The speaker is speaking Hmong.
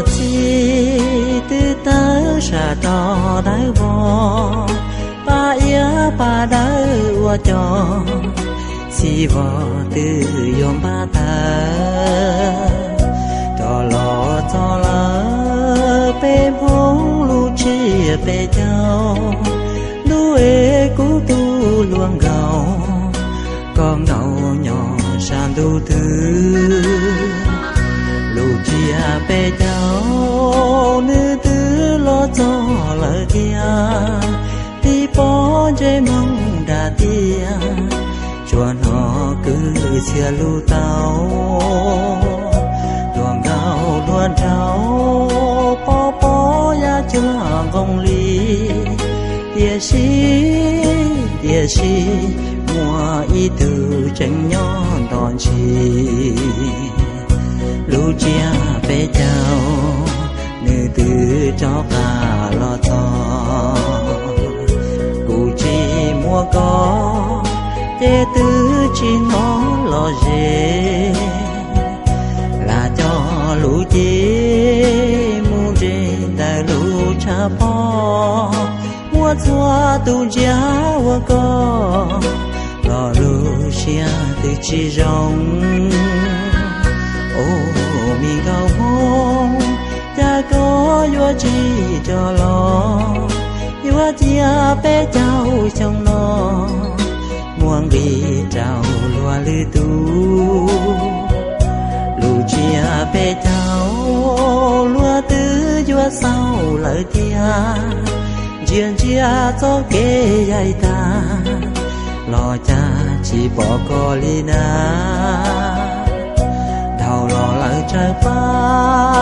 Txhij twb tawg sab rov dawb vog, pab iab pab dawb ua cov, txhij vog twb yuav npaj tawg. Rov los txog lawm peb Hmoob lub tsiab peb caug, ntuj es kuv tus hluas nkauj, koj nkaum nyob sab ntuj twg? Lub tsiab peb caug nws twb los txog lawm tiag, tib pob ntsej muag dag tiag, tsuas hnov kwv txhiaj lus tau. Hluas nkauj hluas nraug pob pob yaj cuag nqoo li, tiam sis, tiam sis muaj ib tug tseem nyob nto ntshis. Lub tsiab peb caug nws twb rov qab los txog, kuv tsis muaj koj ces twb tsis hnov los ze. Lam coj lub cev mus nres ntawm lub tshav pob, muaj txhua tus ntsia ua koj los lub siab twb tsis zoo. Ub, me nkauj Hmoob, cas koj yuav tsis rov los? Yuav cia peb caug xyoo no muaj nqis rau luag lwm tus. Lub tsiab peb caug luag twb yuav xaus lawm tiag, ntsia ntsia txoj kev yaim tag los cas tsis pom koj li na. Dhau los lawm tsawg pab,